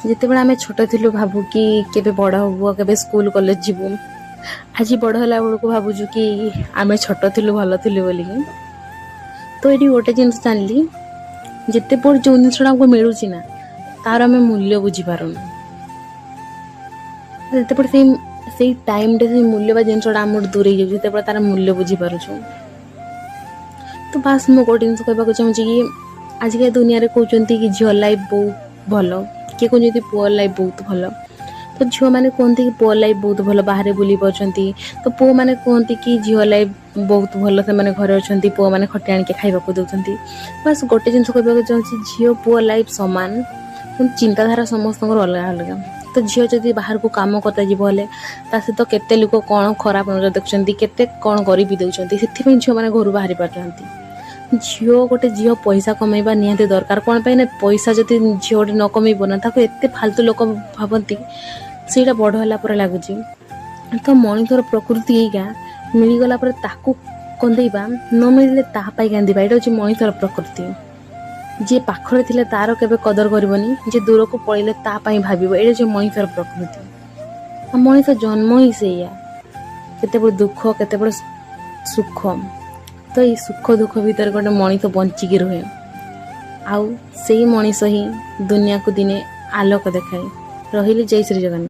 ଯେତେବେଳେ ଆମେ ଛୋଟ ଥିଲୁ, ଭାବୁ କି କେବେ ବଡ଼ ହବୁ ଆଉ କେବେ ସ୍କୁଲ କଲେଜ ଯିବୁ। ଆଜି ବଡ଼ ହେଲା ବେଳକୁ ଭାବୁଛୁ କି ଆମେ ଛୋଟ ଥିଲୁ, ଭଲ ଥିଲୁ ବୋଲିକି। ତ ଏଇଠି ଗୋଟେ ଜିନିଷ ଜାଣିଲି, ଯେତେବେଳେ ଯେଉଁ ଜିନିଷଟା ଆମକୁ ମିଳୁଛି ନା, ତାର ଆମେ ମୂଲ୍ୟ ବୁଝିପାରୁନୁ। ଯେତେବେଳେ ସେଇ ସେଇ ଟାଇମ୍ରେ ସେଇ ମୂଲ୍ୟବାନ ଜିନିଷଟା ଆମଠୁ ଦୂରେଇ ଯାଉଛି, ସେତେବେଳେ ତାର ମୂଲ୍ୟ ବୁଝିପାରୁଛୁ। ତ ବାସ୍, ମୁଁ ଗୋଟେ ଜିନିଷ କହିବାକୁ ଚାହୁଁଛି କି ଆଜିକା ଦୁନିଆରେ କହୁଛନ୍ତି କି ଝିଅ ଲାଇଫ୍ ବହୁତ ଭଲ, କିଏ କହୁଛନ୍ତି ପୁଅ ଲାଇଫ୍ ବହୁତ ଭଲ। ତ ଝିଅମାନେ କୁହନ୍ତି କି ପୁଅ ଲାଇଫ୍ ବହୁତ ଭଲ, ବାହାରେ ବୁଲି ପାରୁଛନ୍ତି। ତ ପୁଅମାନେ କୁହନ୍ତି କି ଝିଅ ଲାଇଫ୍ ବହୁତ ଭଲ, ସେମାନେ ଘରେ ଅଛନ୍ତି, ପୁଅମାନେ ଖଟି ଆଣିକି ଖାଇବାକୁ ଦେଉଛନ୍ତି। ବାସ୍, ଗୋଟେ ଜିନିଷ କହିବାକୁ ଚାହୁଁଛି, ଝିଅ ପୁଅ ଲାଇଫ୍ ସମାନ, କିନ୍ତୁ ଚିନ୍ତାଧାରା ସମସ୍ତଙ୍କର ଅଲଗା ଅଲଗା। ତ ଝିଅ ଯଦି ବାହାରକୁ କାମ କରତେ ଯିବ ହେଲେ ତା ସହିତ କେତେ ଲୋକ କ'ଣ ଖରାପ ନଜର ଦେଖୁଛନ୍ତି, କେତେ କ'ଣ କରି ବି ଦେଉଛନ୍ତି। ସେଥିପାଇଁ ଝିଅମାନେ ଘରୁ ବାହାରି ପାରୁନାହାନ୍ତି। ଝିଅ, ଗୋଟେ ଝିଅ ପଇସା କମେଇବା ନିହାତି ଦରକାର। କ'ଣ ପାଇଁ ନା ପଇସା ଯଦି ଝିଅ ଗୋଟେ ନ କମେଇବ ନା, ତାକୁ ଏତେ ଫାଲତୁ ଲୋକ ଭାବନ୍ତି। ସେଇଟା ବଡ଼ ହେଲା ପରେ ଲାଗୁଛି। ତ ମଣିଷର ପ୍ରକୃତି ଏଇକା, ମିଳିଗଲା ପରେ ତାକୁ କନ୍ଦେଇବା, ନ ମିଳିଲେ ତାହା ପାଇଁ କାନ୍ଦିବା। ଏଇଟା ହେଉଛି ମଣିଷର ପ୍ରକୃତି। ଯିଏ ପାଖରେ ଥିଲେ ତାର କେବେ କଦର କରିବନି, ଯିଏ ଦୂରକୁ ପଳେଇଲେ ତା ପାଇଁ ଭାବିବ। ଏଇଟା ହେଉଛି ମଣିଷର ପ୍ରକୃତି ଆଉ ମଣିଷ ଜନ୍ମ ହିଁ ସେଇଆ, କେତେବେଳେ ଦୁଃଖ, କେତେବେଳେ ସୁଖ। ତ ଏଇ ସୁଖ ଦୁଃଖ ଭିତରେ ଗୋଟେ ମଣିଷ ବଞ୍ଚିକି ରୁହେ ଆଉ ସେଇ ମଣିଷ ହିଁ ଦୁନିଆକୁ ଦିନେ ଆଲୋକ ଦେଖାଏ। ରହିଲି, ଜୟ ଶ୍ରୀ ଜଗନ୍ନାଥ।